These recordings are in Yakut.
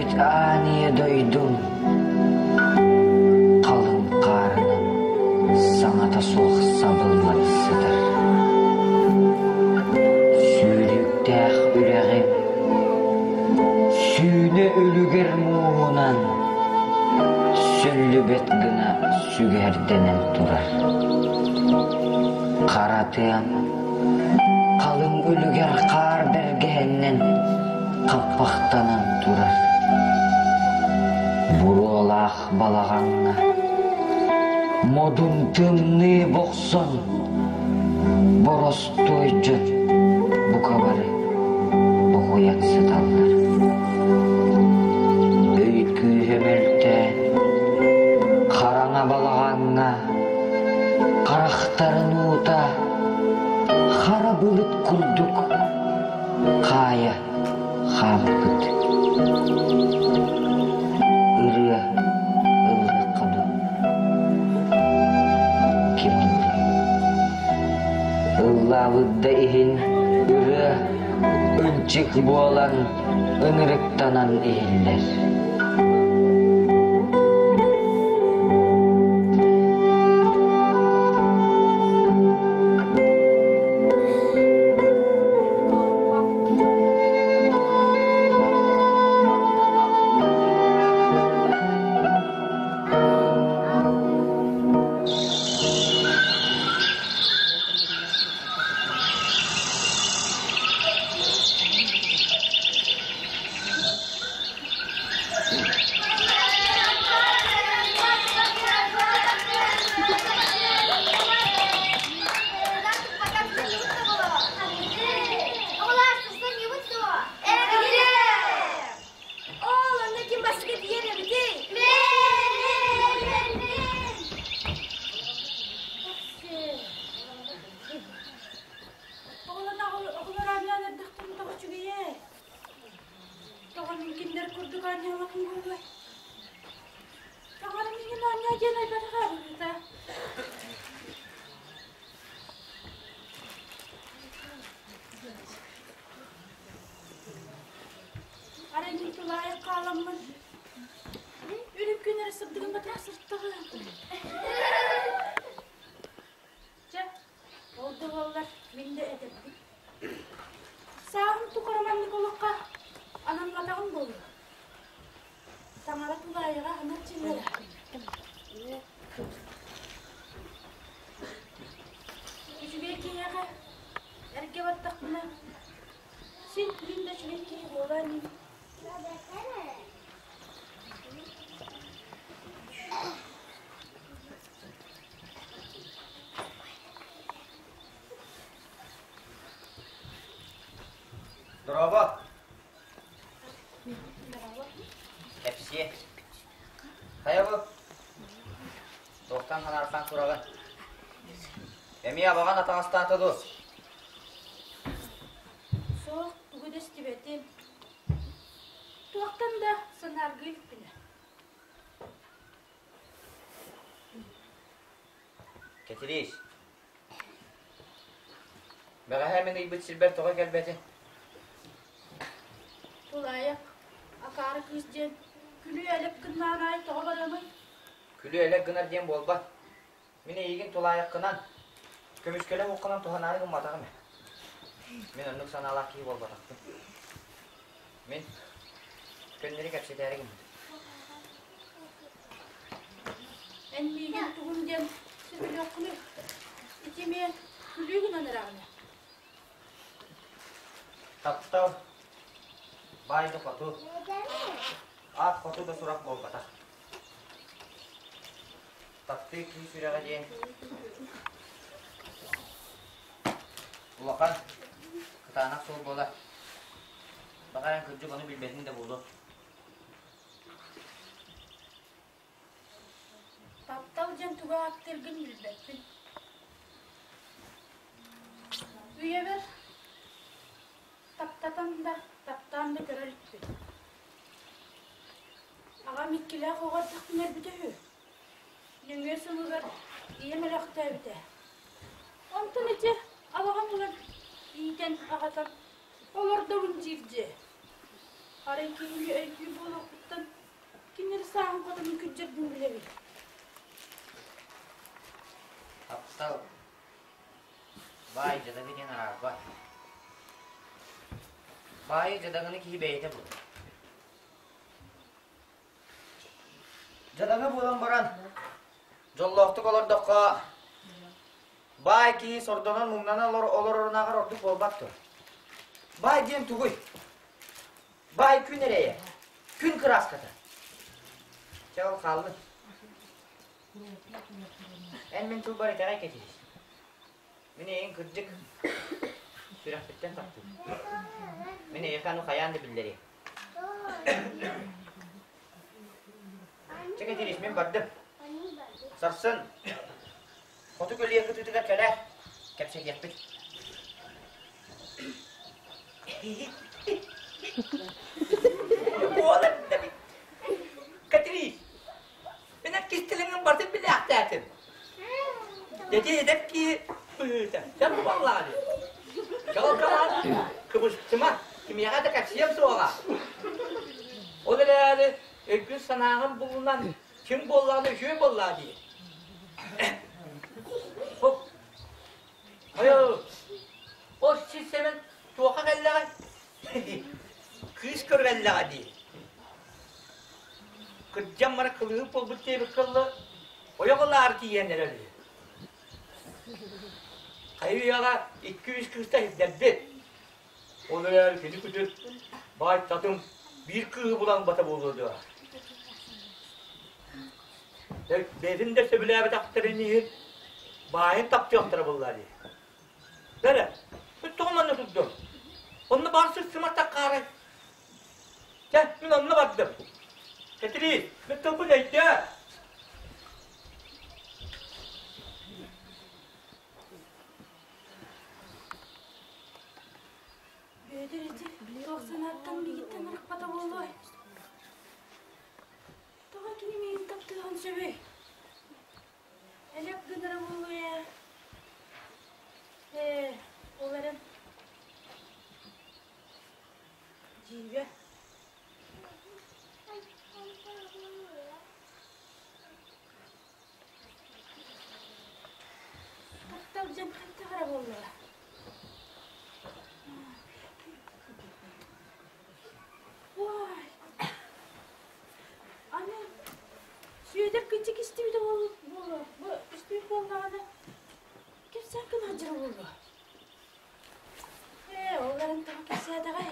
Төрөөбүт аан ийэ дойдум халыҥ хаарынан саҥата суох сабыллан сытар. Сүүрүктээх үрэҕим сүүнэ үлүгэр мууһунан сүллүбэт гына сүгэрдэнэн турар. Хара тыам халыҥ үлүгэр хаар бэргэһэннэн хаппахтанан турар. Буруолаах балаҕаҥҥа модун тымныы бохсон боростуой дьон бука бары бокуйан сыталлар. Өй күүһэ мөлтөөн, хараҥа балаҕаҥҥа харахтарын уута хара былыт курдук хаайа хаалбыт. Ырыа ыллыахха дуу? Ким ыллыыр? Ыллаабыт да иһин ырыа ынчык буолан ынырыктанан иһиллэр. Тоҕо мин кинилэр курдук оонньообокум буолуой? Тоҕо миигин оонньоо диэн айбатаҕа быһыыта. Арай мин тулаайах хааламмын үрүҥ күн эрэ сырдыгын батыра сырыттаҕым. Чэ, ол да буоллар мин да этэрбин. Сааһым тухары маннык олоххо анамматаҕым буолуо. Таҥара тулаайаҕа аһынар дьиҥнэрэ. Үчүгэй киһиэхэ эргэ бардахпына, син мин да үчүгэй киһи буолаа инибин. Дорообо. Кэпсиэ. Хайа бу? Туохтан санаархан тураҕын? Эмиэ абаҕан атаҕастаата дуо? Суох, тугу да истибэтим. Туохтан да санааргыы иликпинэ. Кэтириис, бэҕэһээ мин ыйбыт сирбэр тоҕо кэлбэтиҥ? Тулаайах, акаары кыыс диэн күлүү-элэк гыннаан аайы тоҕо барыамый? Күлүү-элэк гынар диэн буолбат. Мин эйигин тулаайаххынан, көмүскэлэ уоххунан туһанаары гымматаҕым ээ. Мин оннук санаалаах киһи буолбатахпын. Мин көннөрү кэпсэтээри гыммытым. Эн миигин тугум диэн сөбүлүөххүнүй? Ити эмиэ күлүү гынан эрэҕин ээ. Таптал баай да хоту, аат хоту да сурах буолбатах. Таптыы киһи сүрэҕэ диэн улахан, кытаанах суол буолар. Баҕар эн кырдьык ону билбэтиҥ да буолуо. Таптал диэн тугу ааттыыргын билбэппин. Үйэбэр таптатан да, таптаан да көрө иликпин. Аҕам иккилээх оҕо эрдэхпинэ өлбүтэ үһү. Нөҥүө сылыгар ийэм өлөхтөөбүтэ. Онтон ити абаҕам ылан иитэн аҕатан олордобун диир дьиэ. Арай киһини өйдүүр буолуохпуттан. Баай дьадаҥы диэн араарбат. Баайы дьадаҥыны киһи бэйэтэ булар. Дьадаҥы буолан баран, дьоллоохтук олордоххо, баай киһи сордонон-муҥнанан олорорунааҕар ордук буолбат дуо? Баай диэн тугуй? Баай күн эрэйэ, күн кырааската. Чэ, ол хааллын. Эн мин тылбар итэҕэй кэтиһис. Мин эйигин кырдьык сүрэхпиттэн таптыыбын. Мин эйиэхэ аны хайаан да биллэриэм. Чэ, Кэтириис, мин бардым. Сарсын хоту көлүйэ кытыытыгар кэлээр, кэпсэтиэхпит. Буолар да Кэтириис, мин кистэлэҥин барытын билээхтээтим. Дьэ эдэр киһи быһыыта, дьэ буоллаҕа дии. Дьолкалаан кыбыстыма, кимиэхэ да кэпсиэм суоҕа. Ол эрээри өйгүн-санааҕын булунан ким буоллаҕына үчүгэй буоллаҕа дии. Айыл, ол сир Сэмэн туохха кэллэҕэй? Кыыс көрүбэллэҕэ дии. Кырдьан баран кылыһык буолбут диэбит кыллы ойох ылаары тиийэн эрэр үһү. Хайы-үйэҕэ икки-үс кыыста иһиллэрбит. Ол эрээри кини күтүр баай татым биир кыыһы булан бата буолуо дуо? Бэйэтин да сөбүлээбэтэхтэрин иһин баайын таптыахтара буоллаа дии. Бэрэ, тоҕо манна турдуҥ? Онно баар сырсыма таккаарай. Чэ, мин онно бардым. Кэтириис, мин тылбын өйдөө. Бүөтүр ити туох санааттан миигиттэн арахпата буолуой? Тоҕо кини миигин таптыаҕын сөбүй? Элэк гынара буолуо ээ. Ээ, ол эрэн дьиибэ. Таптал дьэн хайдах эрэ буоллаҕа. Уай! Аны Сүөдэр кынчык истибитэ буолуо, бу истибит буоллаҕына кэпсээн гына буолуо. Ээ, ол эрэн тоҕо кэпсээтэҕэй?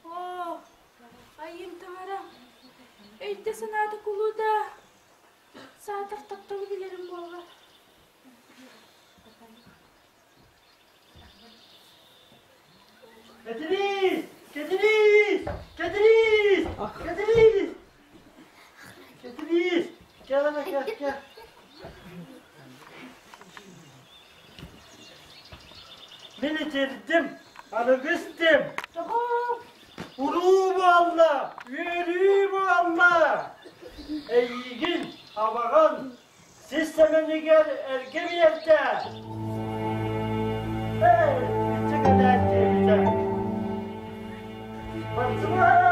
Оо, айыым таҥара, өйдө-санаата кулуута, саатар тапталы билэрим буоллар. Кэтириис! Кэтириис! Кэтириис! Кэтириис! Кэтириис! Кэл ана кэл кэл. Мин итирдим, аныгы истим. Уруу буолла, үөрүү буолла. Эйиигин, абаҕан, сис сэмэнигэр эргэ биэрдэ. Эй, иччи кэлээт диэбитэ. Барсыбар!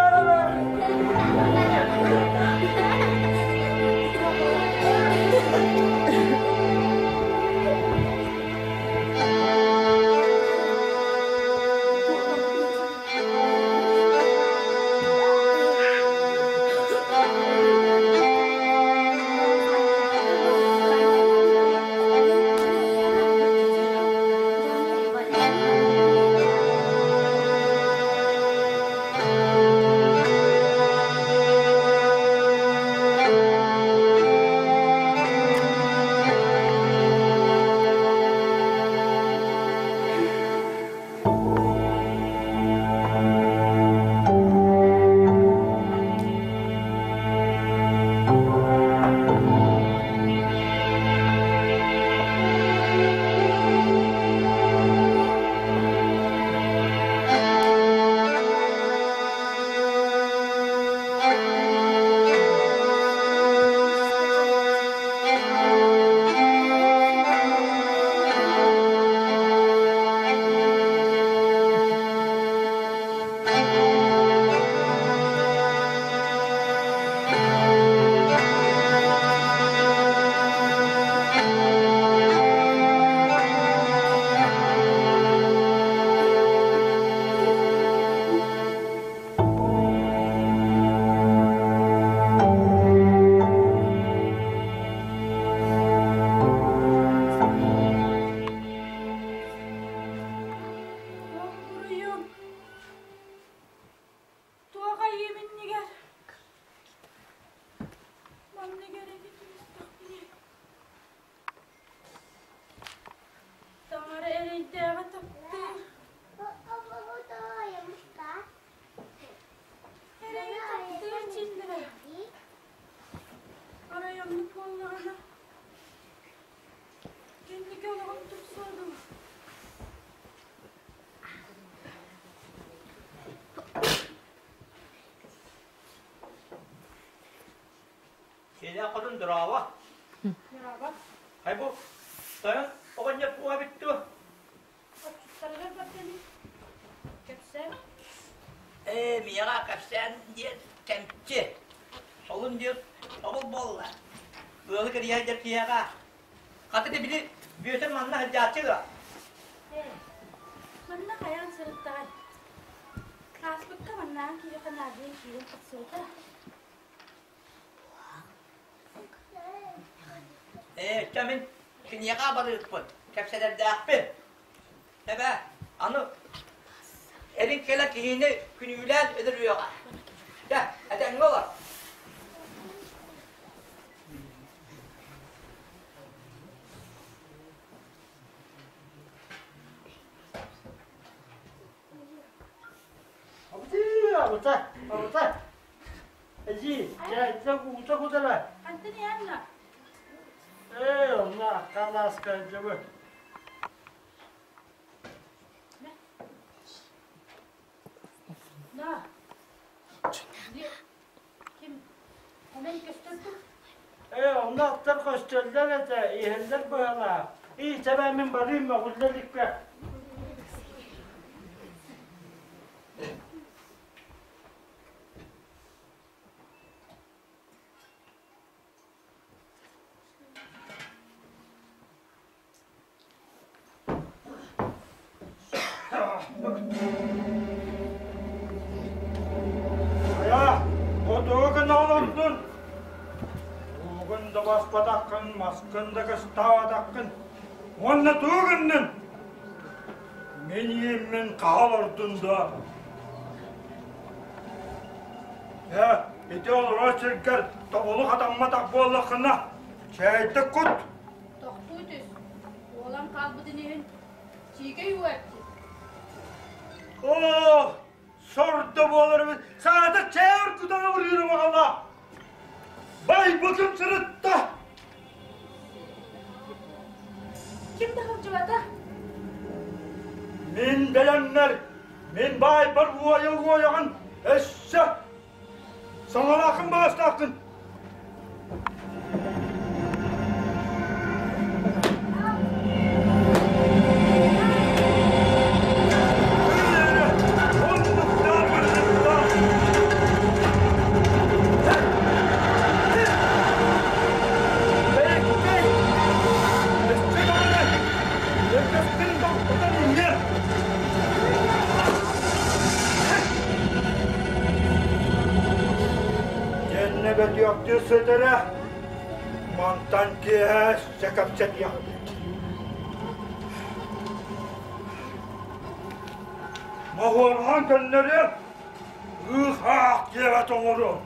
Дьиэлээх хотун дорообо. Дорообо. Хай бу тойон оҕонньор туоһа бүттү. Отчуттарыгар бардыны. Кэпсээн. Ээ, миэхэ кэпсээн диэн кэмчи. Солун диэн собул буолла. Ыалы кэрийэр киһиэхэ. Хата да били Бүөтүр манна сылдьааччы дуо? Ээ, манна хайаан сырыттаҕай? Ааспыкка маннааҕы киһиэхэ наадыйан киирэн тахсыбыта. Ээ, чэ мин киниэхэ абарыыкпын, кэпсэтэрдээхпин. Эбээ, аны эрин кэлэ киһини күнүүлээн өлөрүөҕэ. Чэ, этэҥҥэ олор. Абыта, абыта. Эдьиий, чээйтэ уута кутара. Хантан иһэнна? Ээ, онно аккаалааска дьыбы. Да. Ким? Онон көстөрдүм. Ээ, онно аттар көстөллөр этэ, иһэллэр быһалаах. Ии, чэбээ мин барыым, мөҕүллэ иликпэ. Хайа, хотугу гына олордун. Уугун да баспатаххын, маскын да кыстаабатаххын. Уонна тугу гыннын? Мин иэммин хаһа олордун да? Ээ, ити олорор сиргэр тобулу хатамматах буоллаххына, чэйдэ кут. Тохтуу түс. Уолан хаалбытын иһин чиикэй уу эптин. Оо, сордо буолар эбит. Саата чээр кутан абырыыры баҕала. Байбытым сырытта. Ким да сылдьыбата. Мин бэлэммэр, мин баайбар уойа-уойаҕын өссө саҥалааххын баҕастааххын. Дьэннэ бөтүөхтүү сытара, мантан киэһэ сэкэпсэтиэхпит. Моһуорҕан көннөрүө, ыых-аах диэбэт оҥоруо.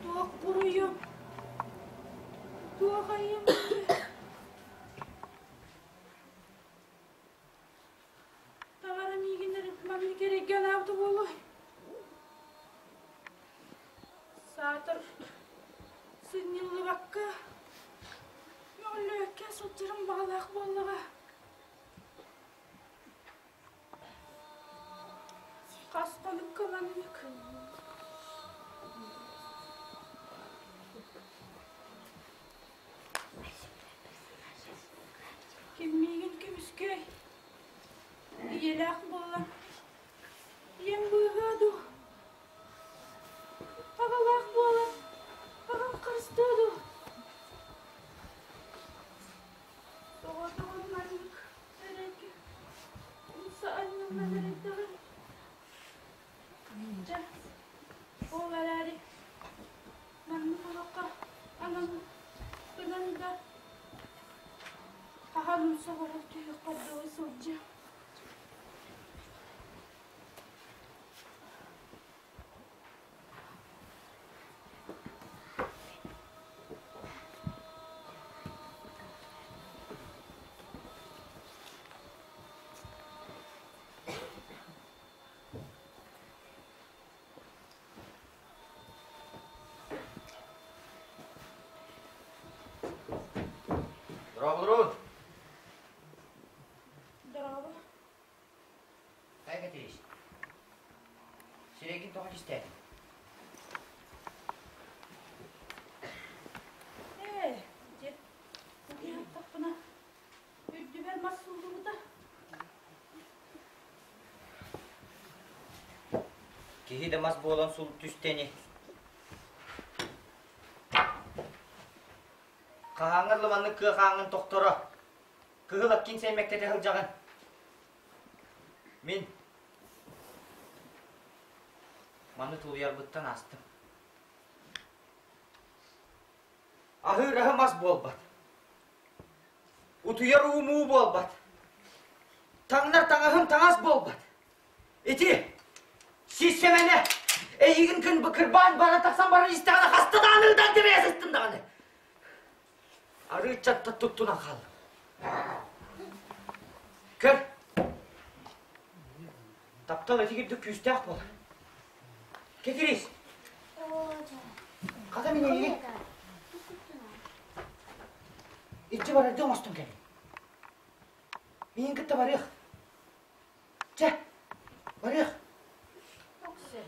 Туох буруйум? Туох айым? Таҥара миигин маннык эрэйгэ анаабыта буолуой? Саатар сынньыллыбакка, мөҕүллүбэккэ сылдьарым баҕалаах буоллаҕа. Хас хонукка маннык Ким миигин көмүскүөй? Ийэлээх буолан, ийэм быыһыа дуу? Аҕалаах буолан, аҕам харыстыа дуу? Тоҕо-тоҕо маннык эрэйгэ умса анньыллан эрэйдэҕин? Дьэ, ол эрээри маннык олоххо анаммыппынан да хаһан умса барар түһүөхпэр дылы сылдьыам. Дорооболорун! Дорообо. Хайа Кэтириис? Сирэйгин тоҕо кистээтиҥ? Ээ, дьэ, утуйаттахпына үрдүбэр мас сууллубута. Киһи да мас буолан сул түстэ ини. Хаһааҥҥар лыманнык кыа хааҥҥын тохторо, кыһыл аккин сэймэктэтэ сылдьаҕын. Мин маны тулуйарбыттан аастым. Аһыыр аһым ас буолбат. Утуйар уум уу буолбат. Таҥнар таҥаһым таҥас буолбат. Ити сис сэмэнэ эйигин күн кырбаан бара тахсан баран истэҕинэ хаста даҕаны ытан тибэйэ сыстын даҕаны. Арыыччатта туттунан хааллым. Көр, таптал этигирдик күүстээх буолар. Кекирис, хата мин эйигин иччи барарды оҥостон кэлин. Миигин кытта барыах. Чэ, барыах. Оксе,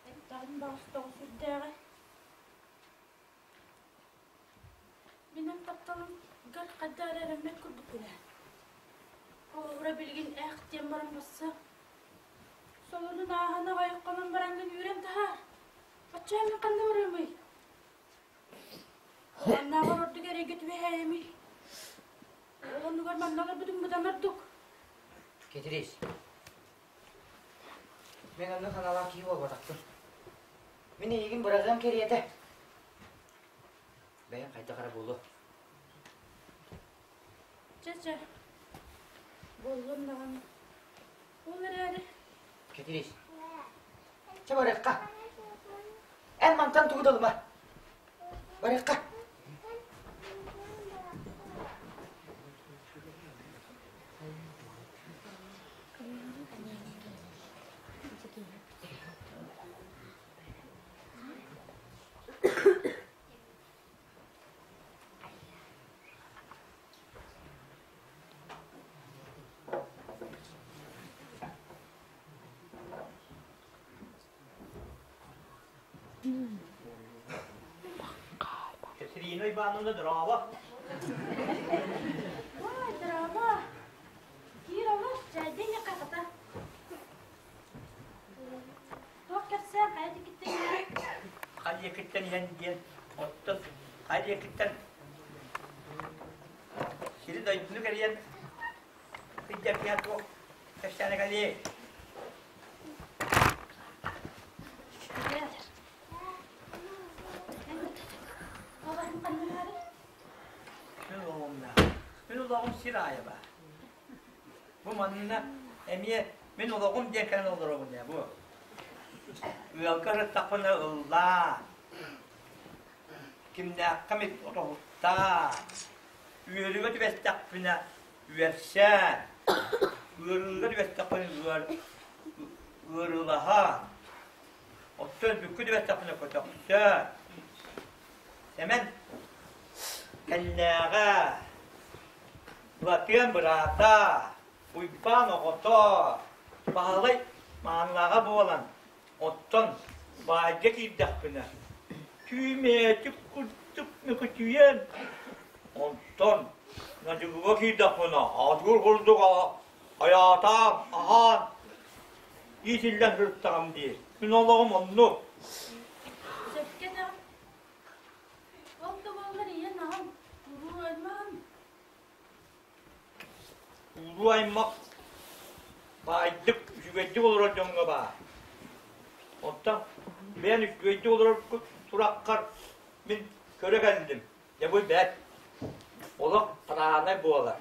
эттэҕин баҕас тоҕо сүрдээҕэ. Мин эн тапталыгар хайдах эрэ эрэммэт курдукпун ээ. Холобура билигин ээх диэн баран басса. Солонун ааһан аҕайахханан бараҥҥын үүрэн таһаар. Оччо мин ханна барыамый? Маннааҕар ордук эрэйгэ түбэһээйэмий? Ол оннугар манна олорбутум быдан ордук. Кэтириис, мин оннук санаалаах киһи буолбатахпын. Мин эйигин быраҕыам кэриэтэ. Бэйэм хайдах эрэ буолуо. Чэ-чэ, буоллун даҕаны. Ол эрээри... Кэтириис, чэ барыахха. Эн мантан тугу да ылыма. Барыахха. Катерина Ивановна, здорово! Ой, здорово! Киир олус, чайдын хата. Туох кэпсээн хайа диэкиттэн иһэн? Хайа диэкиттэн иһэн диэн, оттон хайа диэкиттэн сири дойдуну кэрийэн сылдьар киһи туох кэпсээнэ кэлиэй? Мин олоҕум да. Мин олоҕум сир аайы баар. Бу манна эмиэ мин олоҕум диэн кэлэн олоробун ээ бу. Ыалга сыттахпына ыллаа, кимнээххэ эмит отоһуттаа, үөрүүгэ түбэстэхпинэ үөрсээ, ыарыыга түбэстэхпинэ ыар ыарыылаһа, оттон бүккэ түбэстэхпинэ көтөхсөө. Сэмэн кэннээҕэ Былатыан быраата, Уйбаан оҕото, Баһылай маанылааҕа буолан, оттон баайга киирдэхпинэ, түүмээтик курдук мөкүтүйэн, онтон Надьыгыга киирдэхпинэ, атыыр курдук айаатаан, аһаан, иитиллэн сырыттаҕым дии. Мин олоҕум оннук. Сөпкө да Ол да буоллар ийэн аҕам уруу аймаҕым Улуу аймах баайдык, үчүгэйдик олорор дьоҥҥо баар. Оттон бэйэн үчүгэйдик олорор сураххар мин көрө кэллим. Дьэ бу бэрт. Олох хараанай буолар.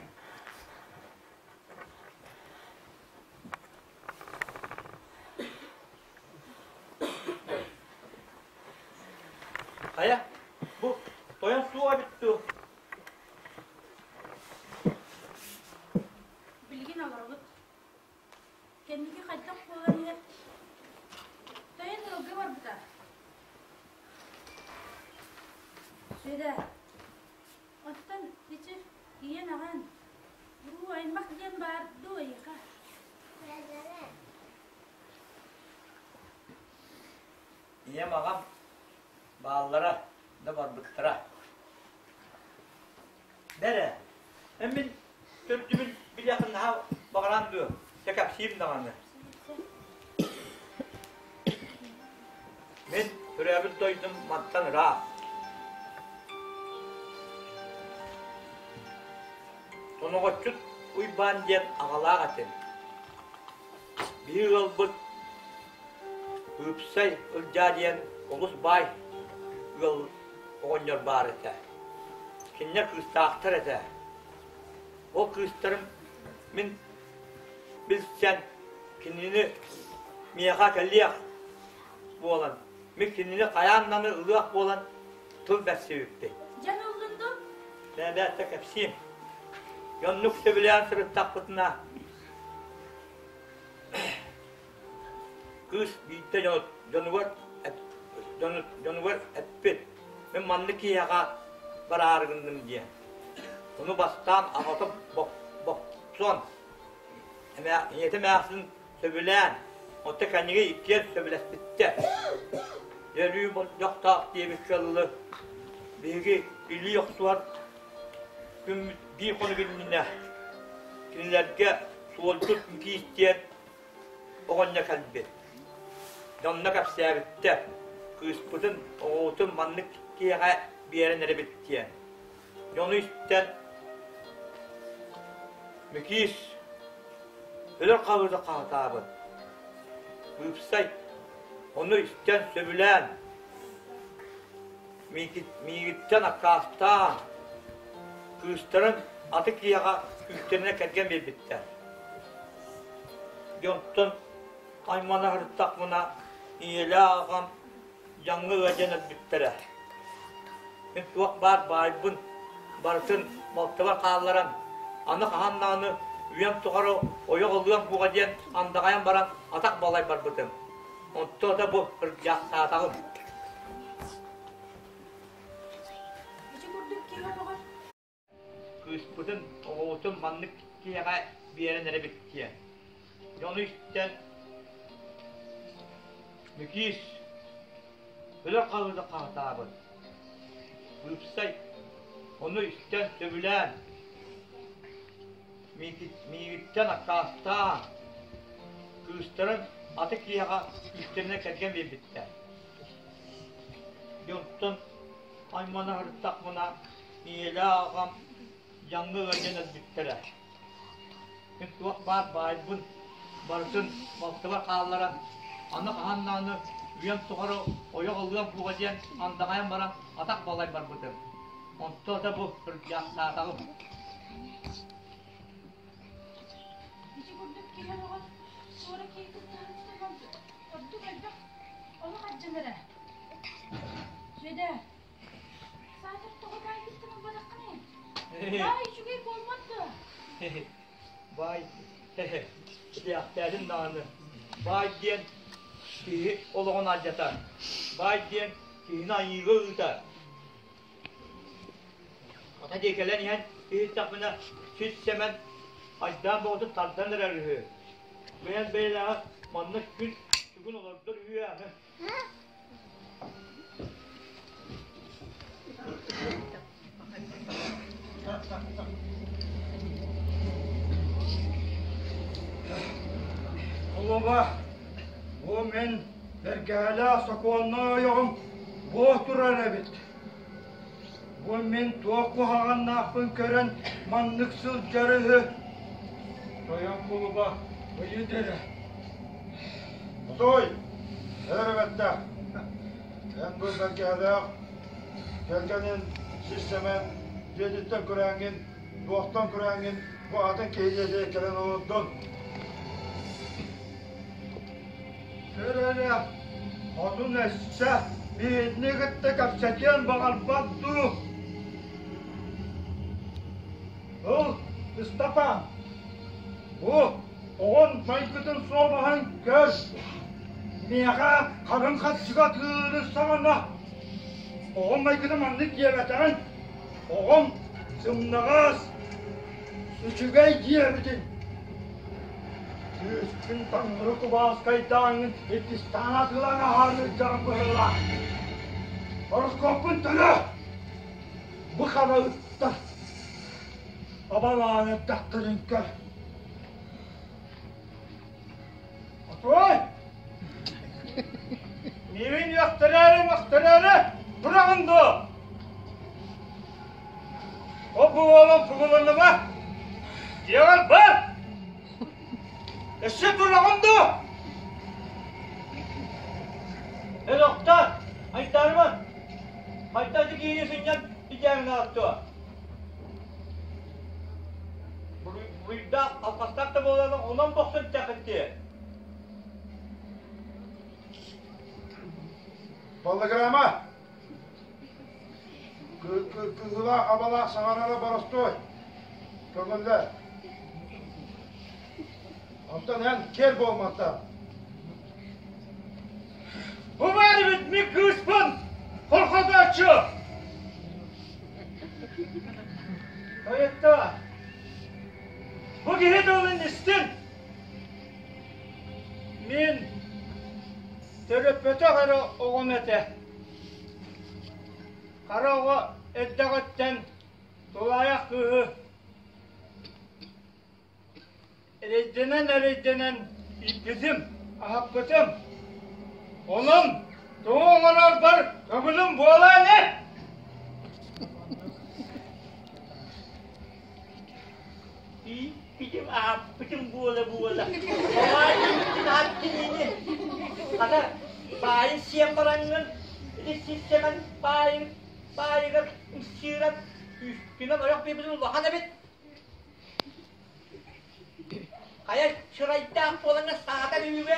Хайа, бу тойон суоҕа эбит дуо? Билигин олоробут. Кэнники хайдах буолан иһэр? Тойон ыалга барбыта. Сүрэ. Оттон ити... Ийэм аҕам бааллара да барбыттара. Бэрэ, эн мин төрдүбүн билиэххин наһаа баҕаран дуо? Дьэ кэпсиим даҕаны. Мин төрөөбүт дойдум мантан ыраах. Тоноҕоччут Уйбаан диэн аҕалаах этим. Биир ыалбыт Ыыпсай Ылдьаа диэн олус баай ыал оҕонньор баар этэ. Кинилэр кыыстаахтар этэ. Ол кыыстарым мин билсэн кинини миэхэ кэлиэх буолан, мин кинини хайаан даҕаны ылыах буолан тыл бэрсибиппит. Дьэн ыллын дуу? Бэйэбээттэ кэпсиим. Оннук сөбүлээн сырыттахпытына Кыыс биирдэ дьонугар дьонугар эппит, мин маннык киһиэхэ бараары гынным диэн. Ону бастаан аҕата бопсон, ийэтэ эмээхсин сөбүлээн, оттон кэнники иккиэн сөбүлэспиттэр. Өлүү болдьохтоох диэбиккэ дылы биһиги илии охсуһар күммүт биир хонук иннинэ кинилэргэ суолдьут Микиис диэн оҕонньор кэлбит. Дьонно кэпсээбиттэр, кыыспытын, оҕобутун маннык киһиэхэ биэрэн эрэбит диэн. Дьону истэн Микиис өлөр хаһыыта хаһытаабыт. Быыпсай ону истэн сөбүлээн миигиттэн аккаастаан кыыстарын аты киһиэхэ күүстэринэн кэргэн биэрбиттэр. Дьонтон аймана сырыттахпына ийэлээх аҕам дьаҥҥа ыалдьан өлбүттэрэ. Мин туох баар баайбын барытын балтыбар хаалларан, аны хаһан даҕаны үйэм тухары ойох ылыам буоҕа диэн андаҕайан баран атах балай барбытым. Онто да бу кырдьаахтаатаҕым. Ити курдук киһи олоҕор Кыыспытын, оҕобутун маннык киһиэхэ биэрэн эрэбит диэн. Дьону истэн Микиис өлөр хаһыыта хаһытаабыт. Быыпсай ону истэн сөбүлээн миигиттэн аккаастаан кыыстарын аты киһиэхэ күүстэринэн кэргэн биэрбиттэр. Дьонтон аймана сырыттахпына ийэлээх аҕам дьаҥҥа ыалдьан өлбүттэрэ. Мин туох баар баайбын барытын балтыбар хаалларан, аны хаһан даҕаны үйэм тухары ойох ылыам суоҕа диэн андаҕайан баран атах балай барбытым. Онто да бу кырдьаахтаатаҕым. Ити курдук киһи олоҕор туора киһи кыттыһарыттан ордук элбэх олох ардьанара. Сүөдээр, саатар тоҕо баайгыттан ылбатаххыный? Баай үчүгэй буолбат дуо? Баай, диэхтээтим даҕаны. Баай диэн киһи олоҕун алдьатар. Баай диэн киһини айыыга ыытар. Ата дии кэлэн иһэн иһиттэхпинэ сис Сэмэн айдаан бөҕөтүн тардан эрэр үһү. Бэйэн бэйэлээҕэ манна күн сүгүн олордор үһү аны. Кулуба, бу мин бэргэһэлээх сокуоннай ойоҕум буо турар эбит. Бу мин туох куһаҕаннаахпын көрөн маннык сылдьар үһү. Тойон кулуба ыйыт эрэ. Отой, эр эбэтэ, эн бу бэргэһэлээх кэргэнин сис Сэмэн дьиэтиттэн күрээҥҥин, туохтан күрээҥҥин бу атын киһи дьиэтигэр кэлэн олордун. Көр эрэ, хотун өссө биһигини кытта кэпсэтиэн баҕарбат дуу? Ыл, Ыстапаан, бу оҕон майгытын суобаһын көр. Миэхэ харын харчыга атыылыыр саҕана оҕом майгыта маннык диэбэтэҕин, оҕом сымнаҕас, үчүгэй диэбитин. Күүскүн таҥнары кубааскайдааҥҥын иккистээн атыылаан аһаан илдьэҕин быһыылаах. Ороскуоппун төлөө! Бу хара ыттар абалаан эрдэхтэрин көр. Отуой! Миигин үөхтэрээри мөхтөрөөрү тураҕын дуо? Ол бу уолан тугуланныма? Дьиэҕэр бар! Өссө тураҕын дуо? Эн охтоо, айдаарыма. Хайда ити киһини сынньан итээҥҥэ аттуо. Буруйдаах, алҕастаах да буолан онон бохсон тэхиттиэ. Баллыгырама! Кыһылаах абалаах саҥарара боростуой. Көҥүллэ. Онтон эн киэр буолматтан. Бу баар эбит мин кыыспын! Хорхотооччу! Тойотто, бу киһи тылын истин! Мин төрөппөтөх эрэ оҕом этэ. Хара оҕо эрдэҕиттэн тулаайах кыыһы Эрэйдэнэн-эрэйдэнэн ииппитим, аһаппытым. Онон тугу оҥорорбор көҥүлүм буолаа ини. Ииппитим, аһаппытым буола-буола. Оҕоонньуттун аһат кинини. Хата, баайын сиэн бараҥҥын, ити сиссэмэн баайын баайыгар ымсыыран күүскүнэн ойох биэрбитин улахан эбит. Хайа чырайдаах буолаҥҥа саатар үһүбэ?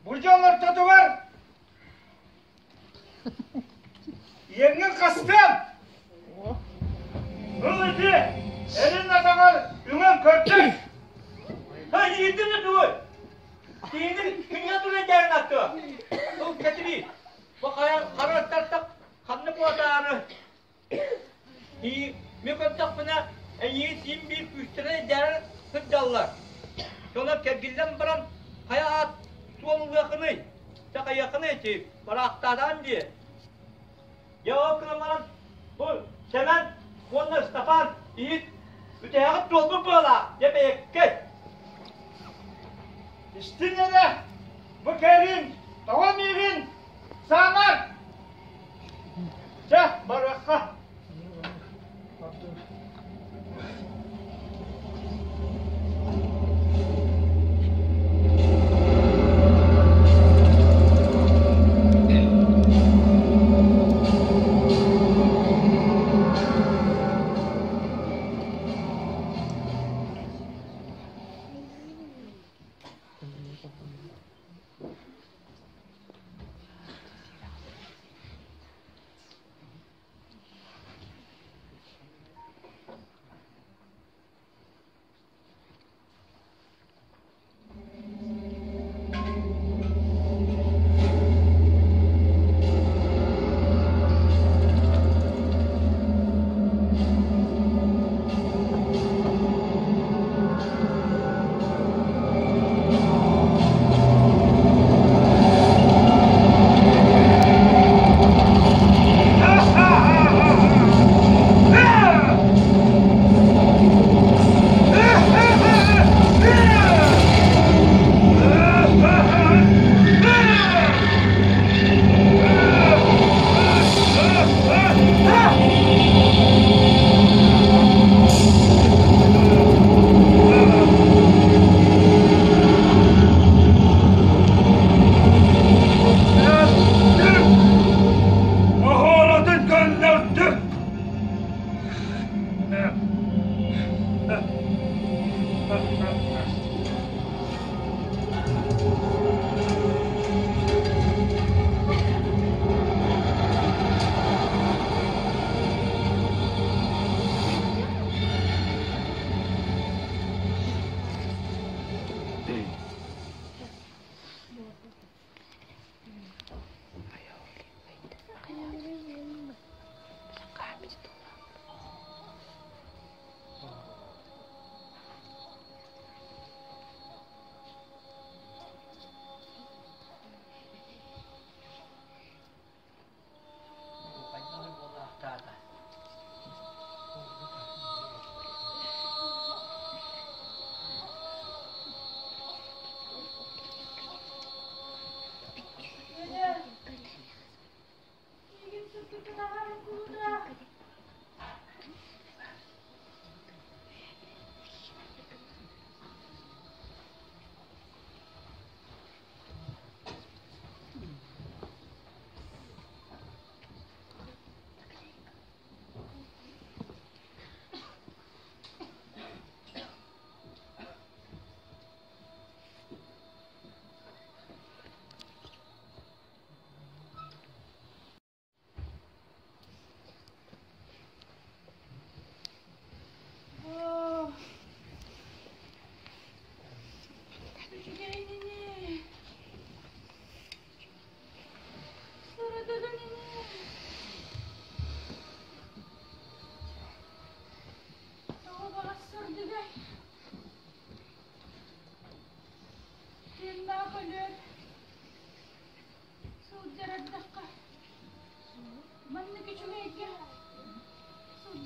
Бу дьон ортотугар Иэҥҥин хастыам! Ыл ити, эрин атаҕар үҥэн көрдөр! Ха, иирдин да тугуй? Киһини күҥҥэ туран дьаарын аттыа. Ыл кэтири, бу хайа хара аттартах ханна куотаары Мин көрдөхпүнэ, эйигин син биир күүстэрэ дьаарар сылдьаллар. Дьоно кэргиллэн баран хайа аат суол ылыахыный, чахайыахыный ити, бараахтаатаҕын дии. Дьэ ол гынан баран бу Сэмэн уонна Ыстапаан иһит үтэһэҕит туолбут быалаах, дьэ бэйэккэй. Истиҥ эрэ, бу кэрин, тоҕо миигин саанар? Чэ, барыахха.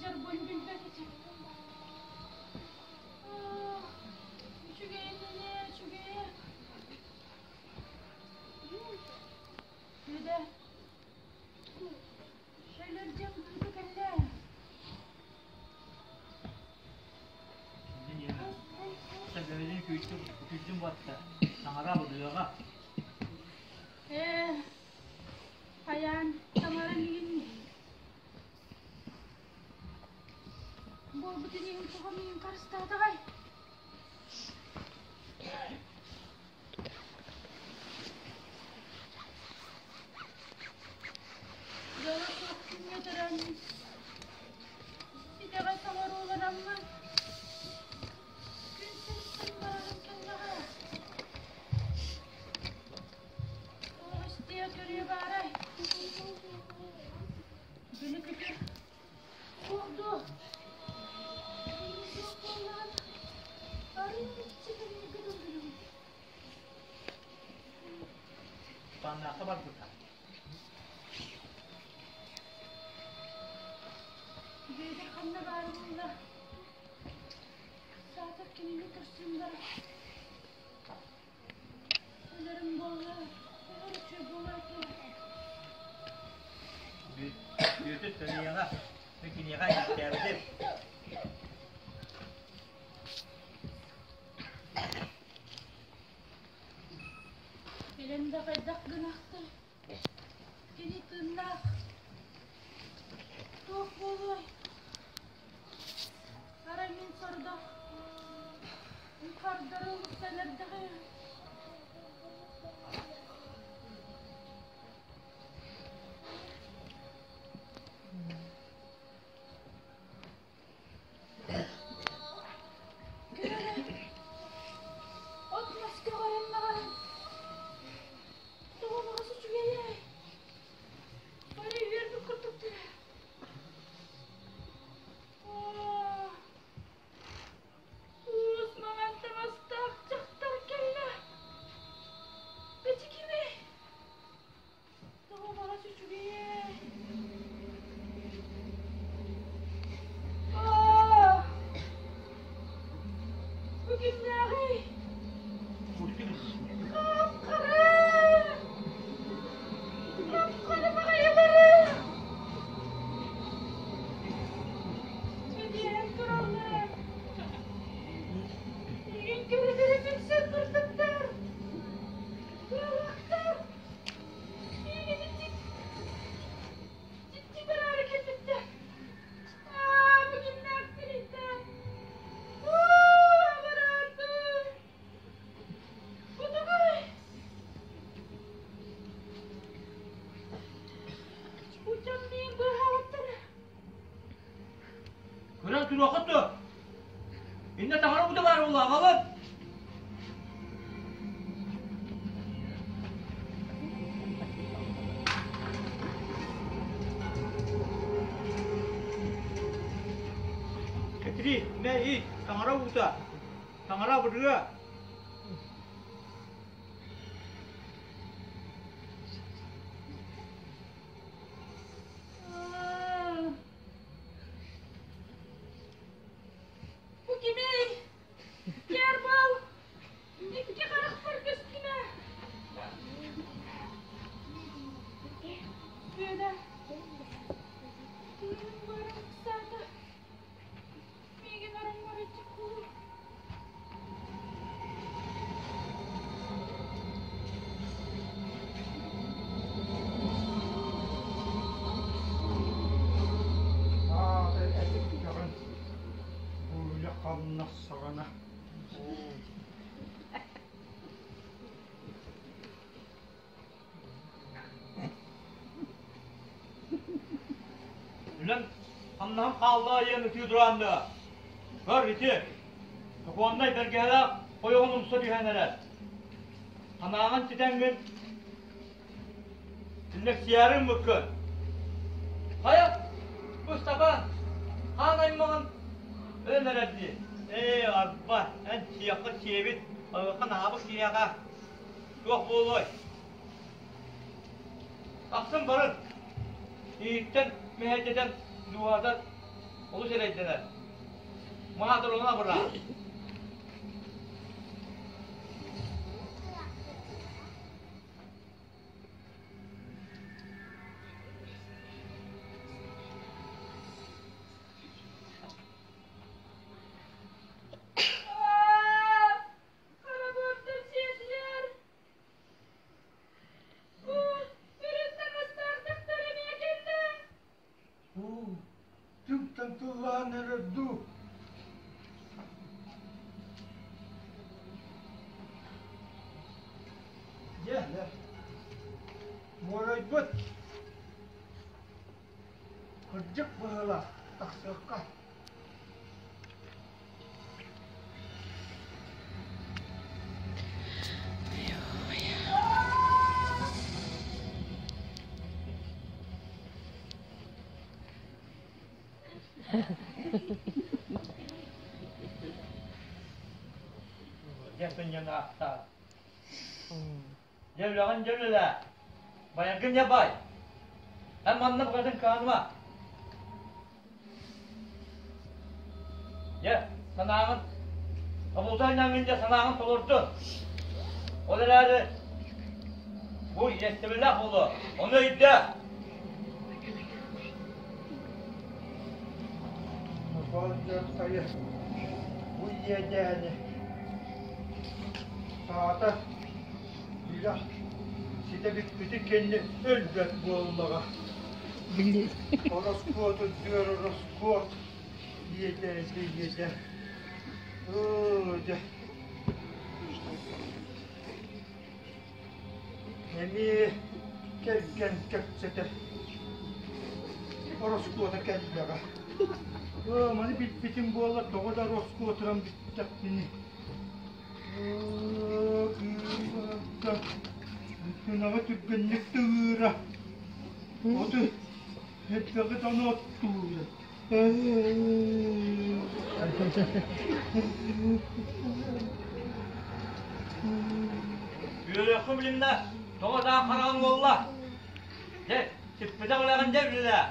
сылдьарбын билбэт этим. Үчүгэйин эмиэ үчүгэйэ. Сүдэ, шөлөрдьөм кыыта кэллэ. Сәбэбэлин күүттүм, күүттүм батта. Таҥара быдыаҕа. Ээ, хайаан таҥара миигин буолбутун иһин тоҕо миигин харыстаатаҕай? Дьоло суох күҥҥэ туран итэҕэс оҥорууланаммын күн сириттэн барарым кэллэҕэ. Туох истиэ көрүө баарай? Били күтүр суох дуо? Суох буоллаҕына, арыычча кэлииргэ дылы Паннаахха барбыта. Бүөтүр ханна баар буолла? Саатар кинини көрсөн баран өлөрүм буолла, өлөр үчүгэй буолааччы. Бүөтүр Сарыйаҕа киниэхэ ииттээбитим. Кэлэн да хайдах гынахтай? Кини тыыннаах. Туох буолуой? Арай мин сордох хардары ылсан эрдэҕим. От мас көҕөрүннэҕин тоҕо баҕас үчүгэйэй бары үөрбүт курдуктара Уус маҥан таҥастаах дьахтар кэллэ. Ити кимий? Тоҕо баҕас үчүгэйэй? Аа! Бу кимнээҕий? Хап-хара! Хап-хара баҕайылары! Чэдиэн тураллар. Миигин көрө-көрө күлсэн турбуттар. Кыалаахтар. Миигин иччи бараары кэлбиттэр. Аа, бу кимнээхтэрий Уу, абараатым. Бу тугуй? Бу дьон миигин быыһаабыттара. Көрөн туруоххут дуо? Иннэ таҥара уута баар буолла, аҕалын! Кэтири, мэ ит, таҥара уута, таҥара абырыа. Бу кимий? Кербал! Икки харахпар көстүмэ! Бүөдэ, тыыным быарым ыксаата. Миигин ороҥҥор иччиккуу. Аата этиктэҕин бууйа хамнас саҕана Үлэм хамнаһым хаалла диэн ытыы тураан да, көр ити, сокуоннай бэргэһэлээх хойоҕун умса түһэн эрэр. Санааҕын ситэҥҥин Иннэксийээри ыммыккын. Хайа, Мустафа, хаан аймаҕын өлөн эрэр дии. Ээ, арба, эн сиэххэ сиэбит, аһыахха наһаабыт киһиэхэ туох буолуой? Ахсын барын, иһиттэн мэһэйдэтэн дууһата Олус эрэйдэнэр. Маатыр ону абыраа. Харабыттан сиэтилэр. Бу үрүттэн астаахтахтар эмиэ кэллэ. Уу, түҥтэн тыллаан эрэр дуу? Дьэ, муорайбыт. Кырдьык быһыылаах, тахсыахха. Дьэ сынньана аахтаа. Дьэ үлэҕин дьэ үлэлээ. Байаргын дьэ бай. Эн манна букатын кыһаныма. Дьэ, санааҕын тобулса айнаҥҥын дьэ санааҕын толордун. Ол эрээри бу иэстэбиллээх буолуо. Ону өйдөө. Нокоон бу иэдээни саата Үлэх ситэ бүппүтүн кэннэ өлбөт буоллаҕа. Ороскуот үрдүгэр ороскуот, иэдэйдэ иэдэ. Оо, дьэ. Эмиэ кэргэн кэпсэтэр ороскуота кэллэҕэ. Оо, маны билбитим буоллар тоҕо да ороскуотуран бүттэхпиний. Сынаҕа түргэнник тыыра, оту элбэҕи дьону оттуура. Үөрүөххүн билиннэ, тоҕо даан хараҕын уолла. Дьэ, сиппитэх үлэҕин дьэ үлэлээ.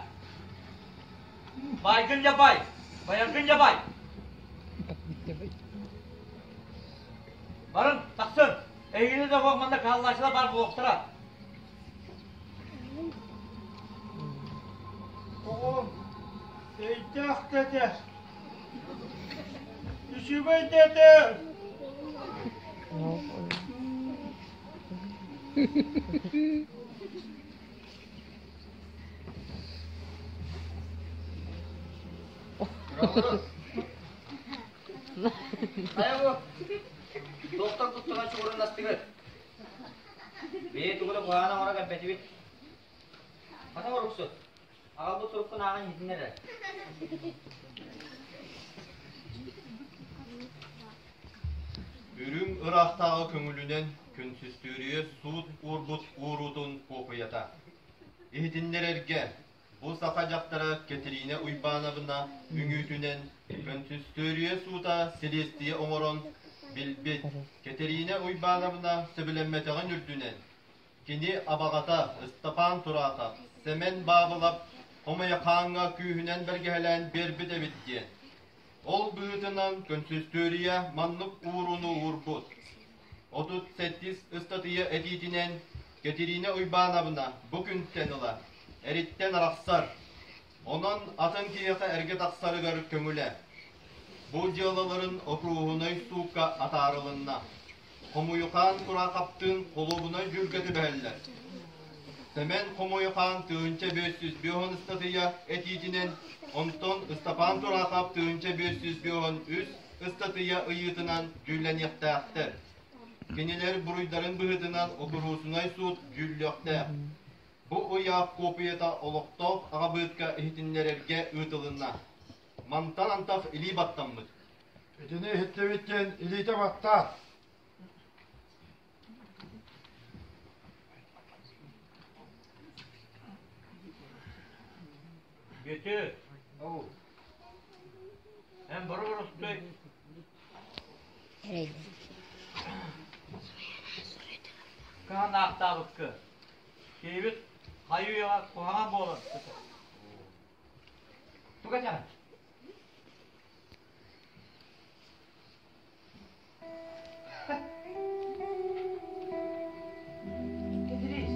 Байгын дьэ бай, байаргын дьэ бай. Барын, тахсын! Эһигини да суох манна кыһаллааччылар баар буолуохтара. Оҕом, өйдөөх да этэ. Үчүгэй да этэ. Хайа бу? Доктор туттаран чугуруннастыгыт. Бэйэ тугу да куһаҕан оҥоро кэлбэтибит. Хата оруксут. Аҕалбыт суруккун ааҕан иһитиннэр эрэ. Үрүҥ ыраахтааҕы көҥүлүнэн Күнсүстүүрүйэ суут уурбут ууруутун куопуйата. Иһитиннэрэргэ Бу саха дьахтара Кэтириинэ Уйбаанабына үҥүүтүнэн Көнсүстүөрүйэ суута силиэстийэ оҥорон билбит. Кэтириинэ Уйбаанабына сөбүлэммэтэҕин үрдүнэн, кини абаҕата Ыстапаан Тураахап, Сэмэн Баабылап Хомуйахааҥҥа күүһүнэн бэргэһэлээн биэрбит эбит диэн. Ол быһыытынан Көнсүстүөрүйэ маннык ууруну уурбут. 38 ыстатыйа этиитинэн Кэтириинэ Уйбаанабына бу күнтэн ыла эриттэн арахсар, онон атын киһиэхэ эргэ тахсарыгар көҥүлэ. Бу дьыалаларын окруоһунай суукка атаарылынна. Хомуйукаан Кураахаптыын холуобунай дьүүлгэ түбэһэллэр. Сэмэн Хомуйукаан 1505 ыстатыйа этиитинэн, онтон Ыстапаан Тураахап 1553 ыстатыйа ыйыытынан дьүүллэниэхтээхтэр. Кинилэр буруйдарын быһыытынан Окуруусунай суут дьүүллүөхтээх. Бу ыйаах куопуйата олохтоох аҕабыытка иһитиннэрэргэ ыытылынна. Мантан антах илии баттаммыт. Итини иһиттибит диэн илиитэ баттаат. Бүтү. Эн боруорустуй. Кыһан аахтаабыккы. Киһибит хайы үйэҕэ куһаҕан буолан сытар. Туга этэҕин? Кэтириис,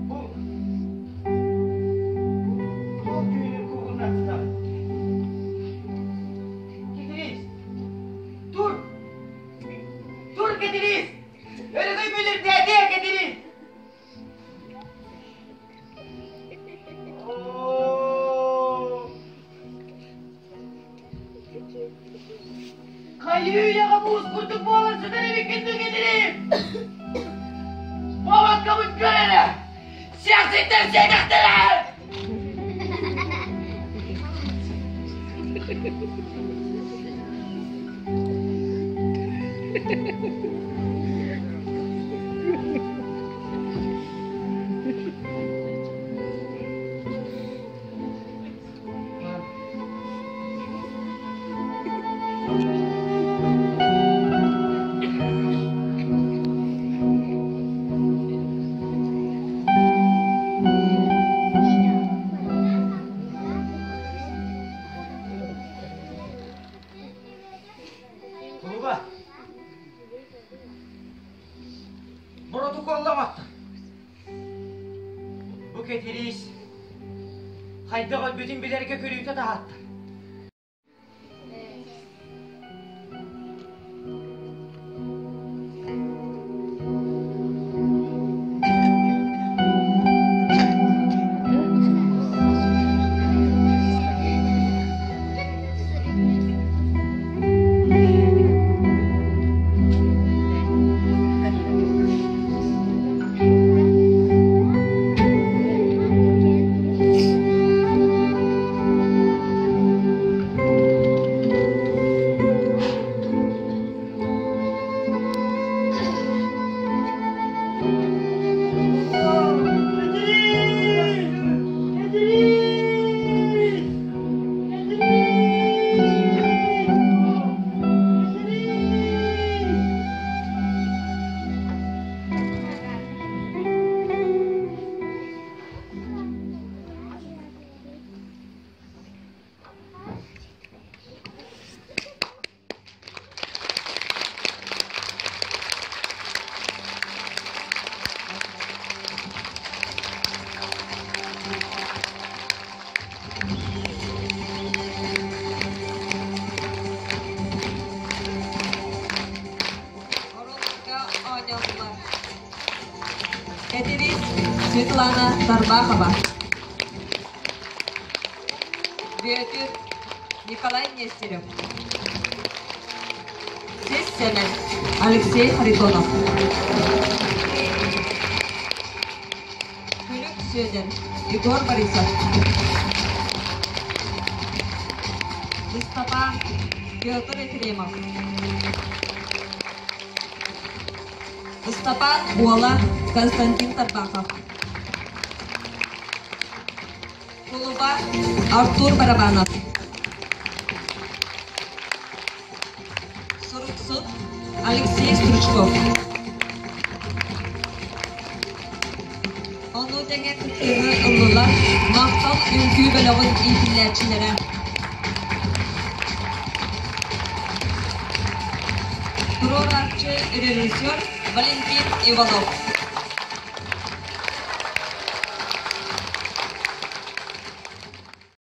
бу туох түүнүн куугунатсытаҕын? Кэтириис, тур! Тур, Кэтириис! Өрөгөй бүлүрдээтиэ, Кэтириис! Хайыы-үйэҕэ муус курдук буолан сытар эбиккин дуу, Кэтириис? Буолаккабын көр эрэ! Сиэхситтэр сиэтэхтэрэ! Кулуба, боротокуолламаттар. Бу Кэтириис хайдах өлбүтүн билэргэ көрүүтэ таһааттар. Оруолларга оонньоотулар Кэтириис Светлана Тарбахова, Бүөтүр Николай Нестерев, Сис Сэмэн Алексей Харитонов, Күлүк Сүөдэр Егор Борисов, Ыстапаан Петр Ефремов, Ыстапаан уола Константин Тарбахов, Кулуба Артур Барабанов, Суруксут Алексей Стручков. Ону тэҥэ кыттыыны ыллылар Махтал үҥкүү бөлөҕүн иитиллээччилэрэ. Туруорааччы режиссер Валентин Иванов.